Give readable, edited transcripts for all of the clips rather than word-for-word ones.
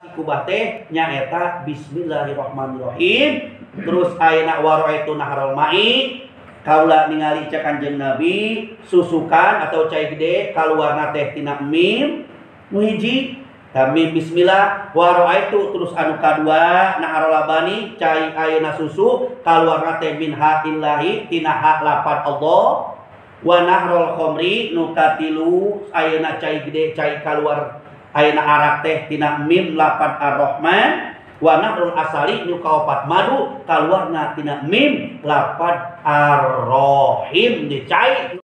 Kubah teh nyaeta bismillahirrahmanirrahim. Terus ayeuna waroaitu nahrul ma'i kaula ningali cek Kanjeng Nabi susukan atau cai gede kaluarna teh tina mim nu hiji ta mim bismillah waroaitu terus anu kadua nahrul labani cai ayeuna susu kaluarna teh min ha'illahi tina hak lapan Allah wa nahrul khamri nu katilu ayeuna cai gede cai kaluar ayeuna arak teh tina mim lapan ar-Rahman wa nahrul asali nu kaopat madu kaluarna tina mim lapan ar-Rahim dicai.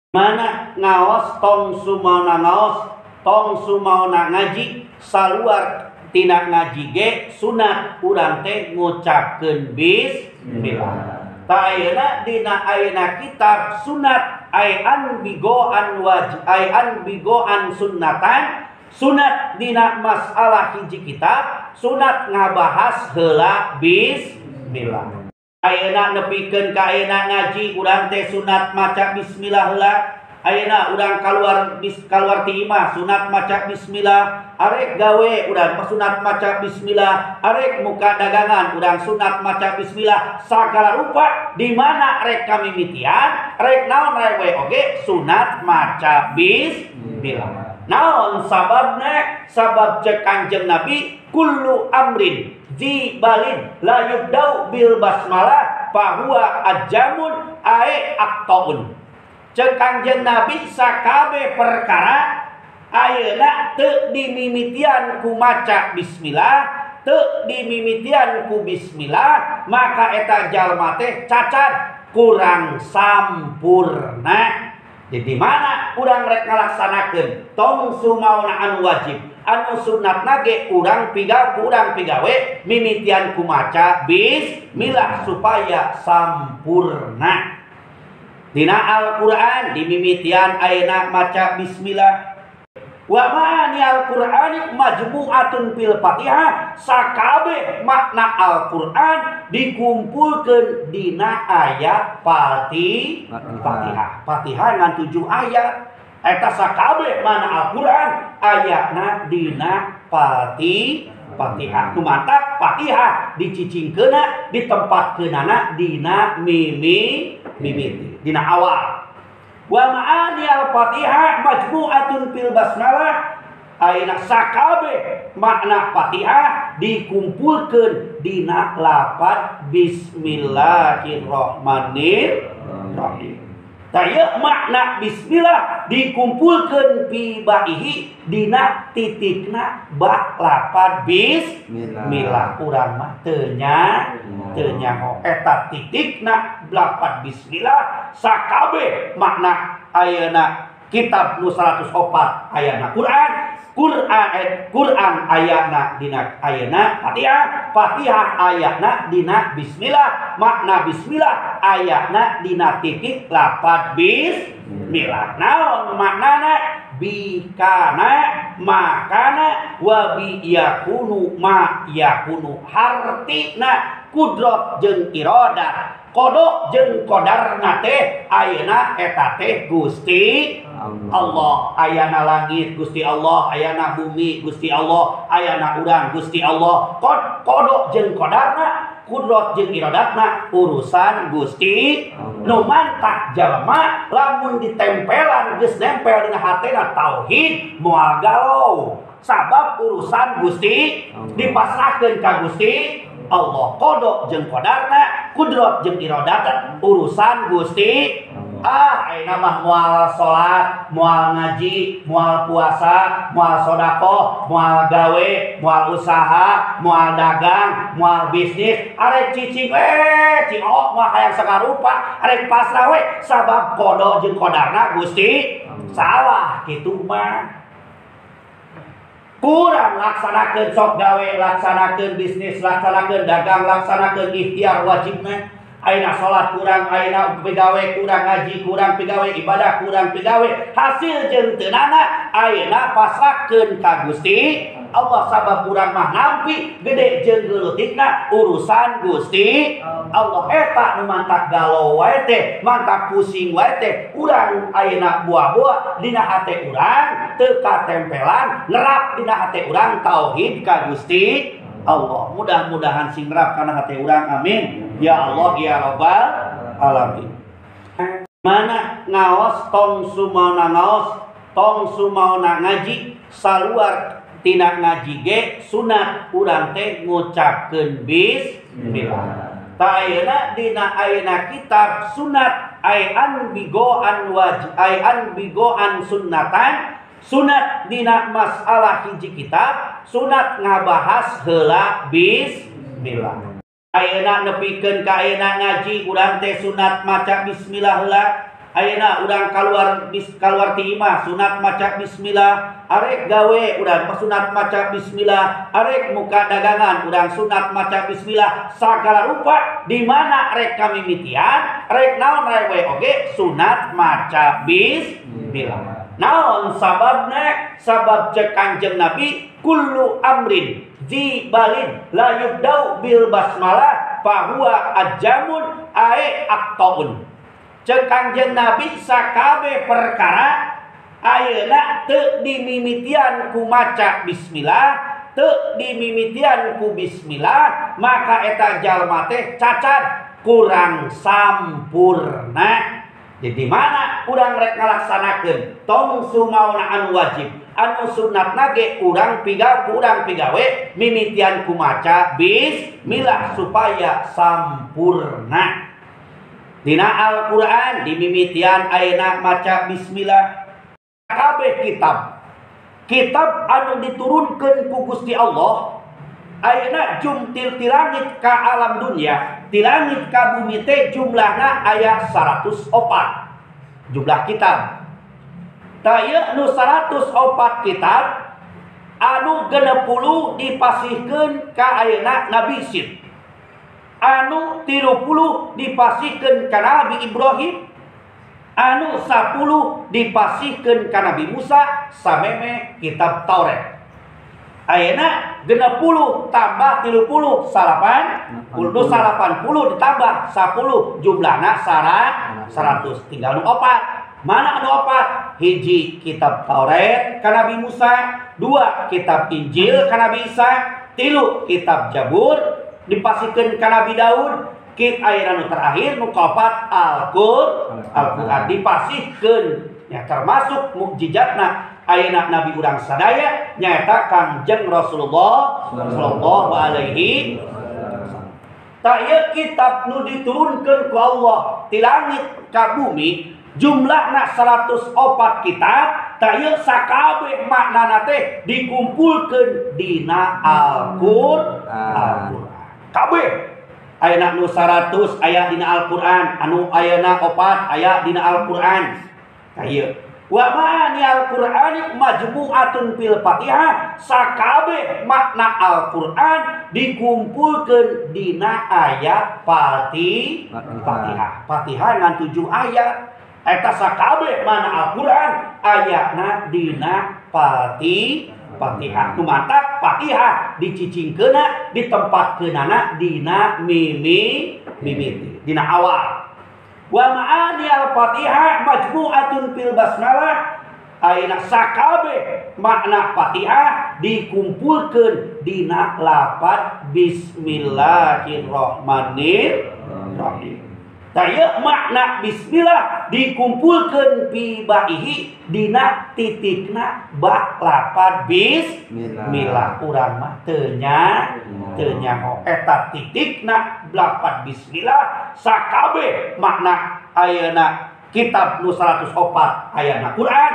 Mana ngaos tong sumaona ngaos tong sumaona ngaji saluar tina ngaji ge sunat urang teh ngucapkeun bismillah. Ta ayeuna dina ayeuna kitab sunat ai an bigoan wajib ai an bigoan sunnatan sunat dina masalah hiji kitab sunat ngabahas heula bismillah. Ayeuna nepikeun ka ayeuna ngaji urang teh sunat maca bismillah heula. Ayeuna urang kaluar kaluar ti imah sunat maca bismillah, arek gawe urang sunat maca bismillah, arek muka dagangan urang sunat maca bismillah, sagala rupa di mana rek kamimitian, rek naon rek we oge sunat maca bismillah. Naon sababna? Sabab cek Kanjeng Nabi kullu amrin zi balin la yubdau bil basmalah fahuwa ajamun ae aktaun. Cek Kanjeng Nabi sakabeh perkara ayeuna teu dimimitian ku maca bismillah, teu dimimitian ku bismillah, maka eta jalma teh cacat kurang sampurna. Jadi mana urang rek ngalaksanakeun tong sumaona anu wajib, anu sunatna ge urang pigawe mimitian ku maca bismillah supaya sampurna. Dina Al-Qur'an dimimitian ayeuna maca bismillah. Wa ma'ani Al-Qur'ani majmu'atun fil Fatihah, sakabeh makna Al-Qur'an dikumpulkeun dina ayat Fatihah. Fatihah ngan 7 ayat. Eta sakabeh makna Al-Qur'an ayatna dina Fatihah. Nu matak Fatihah dicicingkeunna ditempatkeunana dina mimiti dina awal. Wa ma'ani al-Fatihah majmu'atun fil basmalah, ayeuna sakabeh makna Fatihah dikumpulkeun dina lapat bismillahirrahmanirrahim. Tah ieu makna bismillah dikumpulkeun fi baihi dina titikna ba lapat bismillah. Urang mah teu nyaho eta titikna lapat bismillah sakabeh makna ayeuna kitab nu 104 ayana Quran, Quran ayana dina ayeuna Fatihah, Fatihah ayana dina bismillah, makna bismillah ayana dina titik lapat bismillah. Naon maknana? Bikana makana wa bi yakunu ma yakunu, hartina kudrot jeung iradat, kodok jeung kodarna teh ayeuna eta teh Gusti Allah. Ayana langit Gusti Allah, ayana bumi Gusti Allah, ayana urang Gusti Allah. Kodok jeung kodarna, kudrot jeung iradatna urusan Gusti. Nu mantak jalma lamun ditempelan geus nempel dina hatena tauhid moal galau, sabab urusan Gusti dipasrahkeun ka Gusti Allah. Kodok jeung kodarna, kudrot jeung iradatna urusan Gusti. Ah, ayeuna mah moal salat, moal ngaji, moal puasa, moal sedekah, moal gawe, moal usaha, moal dagang, moal bisnis, arek cicing we, ciok moal hayang sakarupa, arek pasrah we, sabab kodok jeung kodarna Gusti. Salah kitu mah. Kurang laksanakeun sok gawe, laksanakeun bisnis, laksanakeun dagang, laksanakeun ikhtiar wajibna. Ayeuna salat kurang, ayeuna pigawe kurang, ngaji kurang, pigawe ibadah kurang, pigawe hasil jeung teu nana ayeuna pasrahkeun ka Gusti Allah sabab urang mah nampi gede jeung geueutikna urusan Gusti Allah. Eta nu mantak galau wae teh, mantak pusing wae teh, urang ayeuna buah-buah dina hate urang teu katempelan nerap dina hate urang tauhid ka Gusti Allah. Mudah-mudahan sing nerap kana hate urang, amin ya Allah ya Rabbal alamin. Mana ngaos tong sumauna ngaos, tong sumauna ngaji, saluar tina ngaji ge sunat urang teh ngucapkeun bismillah. Ta ayeuna dina ayeuna kitab sunat ai an bigoan wajib ai an bigoan sunnatan, sunat dina masalah hiji kitab sunat ngabahas heula bismillah. Ayeuna nepikeun ka ayeuna ngaji urang teh sunat maca bismillah heula. Ayeuna urang kaluar kaluar ti imah sunat maca bismillah, arek gawe urang sunat maca bismillah, arek muka dagangan urang sunat maca bismillah. Sagala rupa di mana rek kamimitian, rek naon rek we oge sunat maca bismillah. Naon sababna? Sabab cek Kanjeng Nabi kullu amrin zi balin la yubdau bil basmalah fahuwa ajamun ae aktaun. Cek Kanjeng Nabi sakabeh perkara ayeuna teu dimimitian ku maca bismillah, teu dimimitian ku bismillah, maka eta jalma teh cacat, kurang sampurna. Jadi mana urang rek ngalaksanakeun tong sumauna anu wajib, anu sunatna ge urang pigawe mimitian ku maca bismillah supaya sampurna. Dina Al-Qur'an dimimitian ayeuna maca bismillah. Kabeh kitab kitab anu diturunkeun ku Gusti Allah ayeuna jumtil ti langit ka alam dunia, ti langit ka bumi teh jumlahna aya 104 jumlah kitab. Tah ieu nu 104 kitab anu 60 dipasihkeun ka ayeuna Nabi Sid, anu 30 dipasihkeun ka Nabi Ibrahim, anu 10 dipasihkeun ka Nabi Musa sameme kitab Taurat. Ayeuna 60 tambah 30 80, 80 ditambah 10 jumlahna 100, tinggal nu opat. Mana anu opat? Hiji kitab Taurat ka Nabi Musa, 2 kitab Injil ka Nabi Isa, 3 kitab Jabur dipasihkeun ka Nabi Daud, kit ayeuna nu terakhir nu kaopat Al-Qur'an dipasihkeun ya, termasuk mukjizatna ayeuna Nabi urang sadaya nyaeta Kangjeng Rasulullah sallallahu alaihi wasallam. Ta ieu kitab nu diturunkeun ku Allah ti langit ka bumi jumlahna 104 kitab, ta ieu sakabeh maknana teh dikumpulkeun dina Al-Qur'an. Kabeh ayeuna nu 100 aya dina Al-Qur'an, anu ayeuna 4 aya dina Al-Qur'an. Ta ieu wa ma'ani Al-Qur'ani majmu'atun fil Fatihah, sakabeh makna Al-Qur'an dikumpulkeun dina ayat Fatihah. Fatihah ngan 7 ayat. Eta sakabeh makna Al-Qur'an ayatna dina Fatihah. Nu matak Fatihah dicicingkeunna ditempatkeunana dina mimiti, dina awal. Wa ma'ani al-Fatihah majmu'atun fil basmalah, ayeuna sakabeh makna Fatihah dikumpulkeun dina lafaz bismillahirrahmanirrahim. Tah ieu makna bismillah dikumpulkeun fi baihi dina titikna ba lafaz bismillah. Urang mah teu nyaho eta titikna lafaz bismillah sakabeh makna ayeuna kitab nu 104 ayana Quran,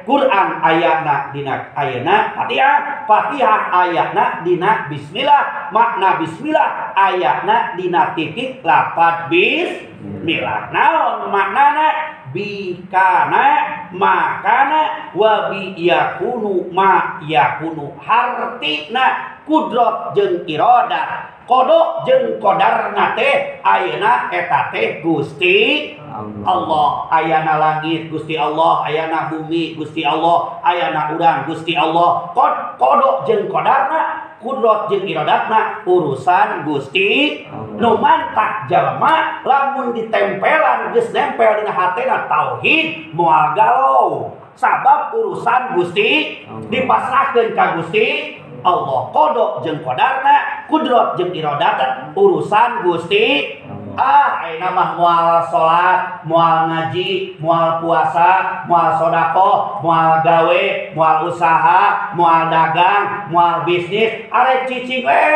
Quran ayana dina ayeuna Fatihah, Fatihah ayana dina bismillah, makna bismillah ayana dina titik lafaz bismillah. Naon maknana? Bikana makana wa bi yakunu ma yakunu. Hartina kudrot jeung iradat qada jeung qadarna teh ayeuna eta teh Gusti Allah. Ayana langit Gusti Allah, ayana bumi Gusti Allah, ayana urang Gusti Allah. Qada jeung qadarna, kudrot jeung iradatna urusan Gusti. Nu mantak jalma lamun ditempelan geus nempel dina hatena tauhid moal galau. Sabab urusan Gusti dipasrahkeun ka Gusti Allah. Qada jeung qadarna, kudrot jeung iradatna urusan Gusti. Ah, ayeuna mah moal salat, moal ngaji, moal puasa, moal sedekah, moal gawe, moal usaha, moal dagang, moal bisnis, arek cicing we,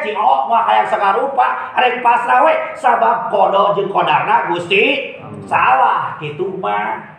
ciok mah hayang sakarupa, arek pasrah we, sabab qada jeung qadarna Gusti. Salah kitu mah.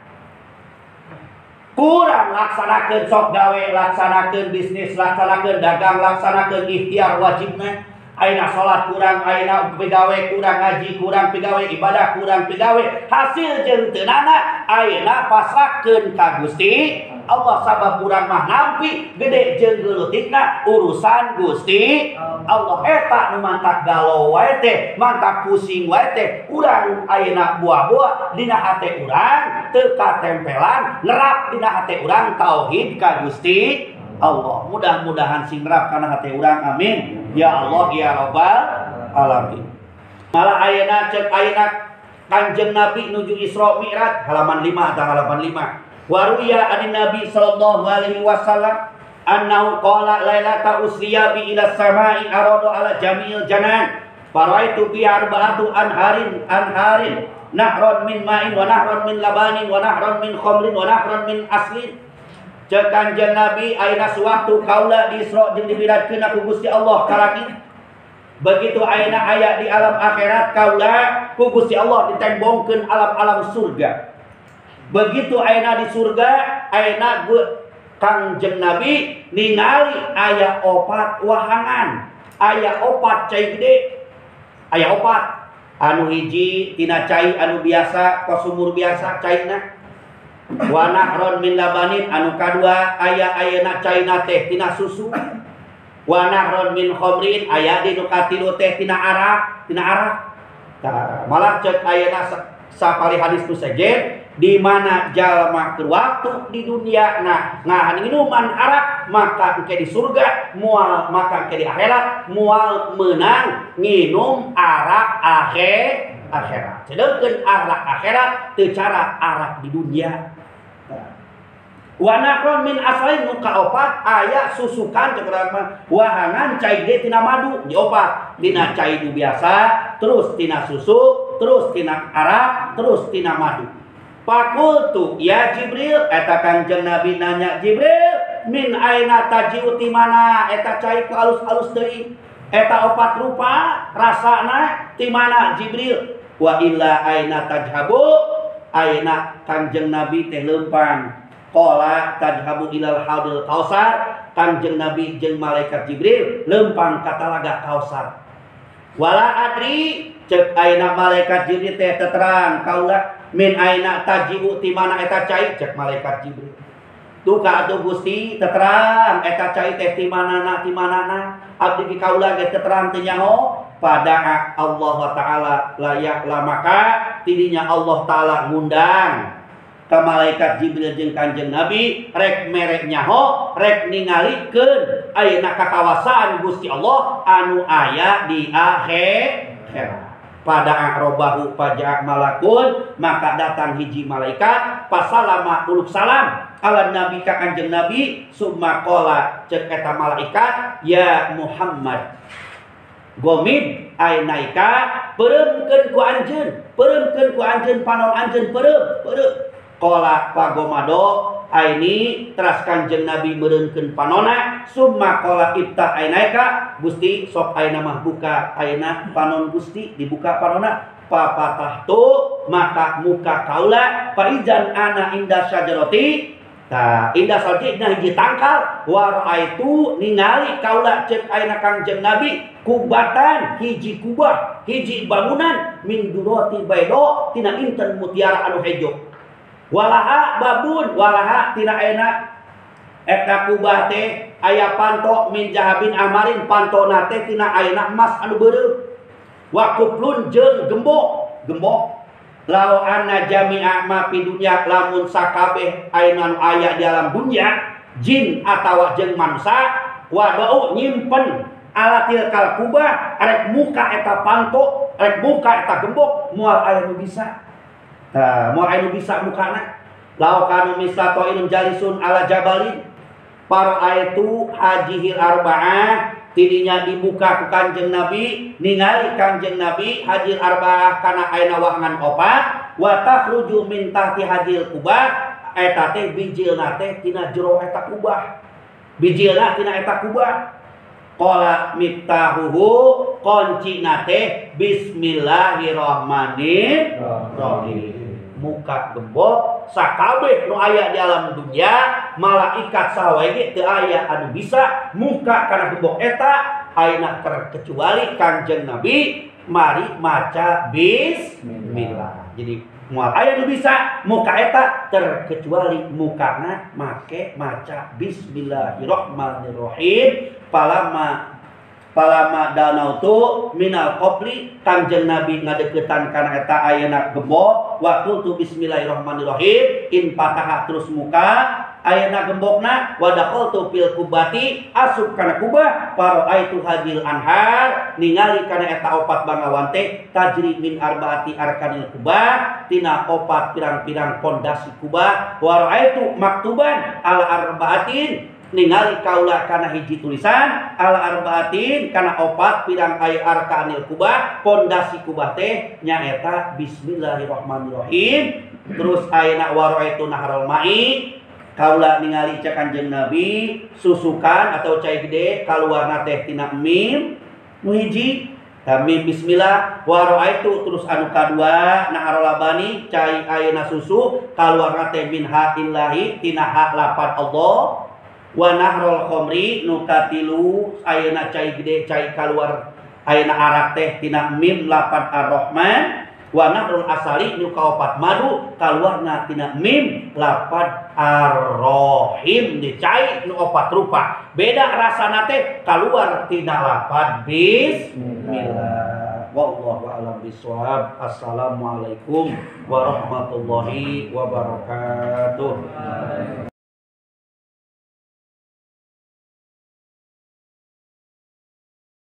Kurang laksanakeun sok gawe, laksanakeun bisnis, laksanakeun dagang, laksanakeun ikhtiar wajibna. Ayeuna salat kurang, ayeuna pigawe kurang, ngaji kurang, pigawe ibadah kurang, pigawe hasil jeung teu nana ayeuna pasrahkeun ka Gusti Allah. Sabab urang mah nampi gede jeung geueutikna urusan Gusti Allah. Eta nu mantak galau wae teh, mantak pusing wae teh, urang ayeuna buah-buah dina hate urang teu katempelan nerap dina hate urang tauhid ka Gusti Allah. Mudah-mudahan sing nerap kana hate urang, amin ya Allah ya Rabbal alamin. Malah ayeuna ceuk ayeuna Kanjeng Nabi nuju Isra Mi'raj halaman 5 atau halaman 5. Waruya anin Nabi sallallahu alaihi wasallam annahu qala lailata usriya bi ila samai arada ala jamil janan faraitu bi arba'atu anharin anharin nahron min ma'in wa nahron min labanin wa nahron min khamrin wa nahron min aslin. Ceuk Kanjeng Nabi ayeuna suwaktu kaula di Isra jeung dimiradkeun ku Gusti Allah ka langit. Begitu ayeuna aya di alam akhirat kaula ku Gusti Allah ditembongkeun alam-alam surga. Begitu ayeuna di surga ayeuna Kangjeng Nabi ningali aya opat wahangan, aya opat cai gede, aya opat anu hiji tina cai anu biasa ka sumur biasa caina. Wa nahron min labanin anu kadua aya ayeuna caina teh tina susu. Wa nahron min khamrin aya di nu katilu teh tina arak, tina arak. Tah, malah ceuk ayeuna sapali hadis nu sejen di mana jalma keur waktu di dunia nah ngahan minuman arak maka engke di surga moal, maka engke di akhirat moal meunang nginum arak akhirat. Sedengkeun arak akhirat teu cara arak di dunia. Wa nahron min asalin nu kaopat aya susukan ceuk urang mah wahangan cai gede tina madu di opat, tina cai nu biasa, terus tina susu, terus tina arak, terus tina madu. Fakultu ya Jibril, eta Kangjeng Nabi nanya Jibril, min aina taji'u ti mana eta cai ku alus-alus deui, eta opat rupa rasana ti mana Jibril? Wa illa aina tajhabu, aina Kangjeng Nabi teh leumpang. Qala tajhabu ilal haudil kausar, Kangjeng Nabi jeung malaikat Jibril leumpang ka talaga Kausar. Wala adri ceuk aina malaikat Jibril teh terang kaula min aina taji'u ti mana eta cai ceuk malaikat Jibril. Duka atuh Gusti terang eta cai teh ti manana ti manana abdi ki kaula ge terang teu nyaho. Pada Allah Ta'ala layak lamaka tidinya Allah Ta'ala ngundang ka malaikat Jibril jeung Kanjeng Nabi rek mere nyaho rek ningalikeun ayeuna kakawasaan Gusti Allah anu aya di akhirat. Pada akrobahu paja malakun maka datang hiji malaikat pasalama uluk salam ala nabi ka Kanjeng Nabi summa qala ceuk eta malaikat ya Muhammad gomid ainaika peureumkeun ku anjeun, peureumkeun ku anjeun panon anjeun peureum peureum. Qala pagomado aini teras Kanjeng Nabi meureunkeun panona summa qala iftah ainaika Gusti sok ayeuna mah buka ayeuna panon Gusti dibuka panona papatah tu maka muka kaula faizan ana inda syajarati ta inda saljina hiji tangkal waraaitu ningali kaula ceuk ayeuna Kangjeng Nabi kubatan hiji kubah hiji bangunan min durati baido tina inten mutiara anu hejo walaha babun walaha tina ayeuna Eta kubah teh aya panto min jahabin amarin pantona teh tina ayeuna emas anu beureum. Wa kuplun jeung gembok, gembok. Law anna jami'a ma fi dunya lamun sakabeh ayeuna anu aya di alam dunya jin atawa jeung manusa wadau nyimpen ala tilkal kubah arek muka eta panto rek buka eta gembok moal aya nu bisa. Tah moal aya nu bisa mukana. Law kanu misato ilm jalisun ala jabalin paraitu hajihil arba'ah tidinya dibuka ku Kanjeng Nabi ningali Kanjeng Nabi hajil arba'ah kana ayeuna wahangan opat wa takhruju min tahti hajil kubah eta teh bijilna teh tina jero eta kubah bijilna tina eta kubah. Qala miftahuhu koncina teh bismillahirrahmanirrahim. Muka gembok sakabeh nu aya di alam dunia malaikat saha wae ge teu aya anu bisa muka kana gembok eta ayeuna terkecuali Kanjeng Nabi mari maca bismillah. Jadi moal aya nu bisa muka eta terkecuali mukana make maca bismillahirrahmanirrahim. Palama danau tu minal qobli Kanjeng Nabi ngadeukeutan kana eta ayeuna gembok waktu tu bismillahirrahmanirrahim in pataha terus muka ayeuna gembokna wa dakhaltu fil kubati asup kana kubah paraaitu hajil anhar ningali kana eta opat bangawan teh tajri min arbaati arkanil kubah tina opat pirang-pirang pondasi kubah wa raaitu maktuban ala arbaatin ningali kaula kana hiji tulisan ala arbaatin kana opat pirang aya arkanil kubah pondasi kubah teh nyaeta bismillahirrahmanirrahim. Terus ayeuna waraitu nahrul mai kaula ningali cek Kanjeng Nabi susukan atau cai gede kaluarna teh tina mim nu hiji mim bismillah waraitu terus anu kadua nahrul labani cai ayeuna susu kaluarna teh min ha'illahi tina hak lapan Allah wa nahrul khamri nu katilu ayeuna cai gede cai kaluar ayeuna arak teh tina mim lapan ar-Rahman wa nahrul asali nu kaopat madu kaluarna tina mim lapan ar-Rahim di cai nu opat rupa beda rasana teh kaluar tina lapan bismillah. Wallahu a'lam bishawab. Assalamualaikum warahmatullahi wabarakatuh.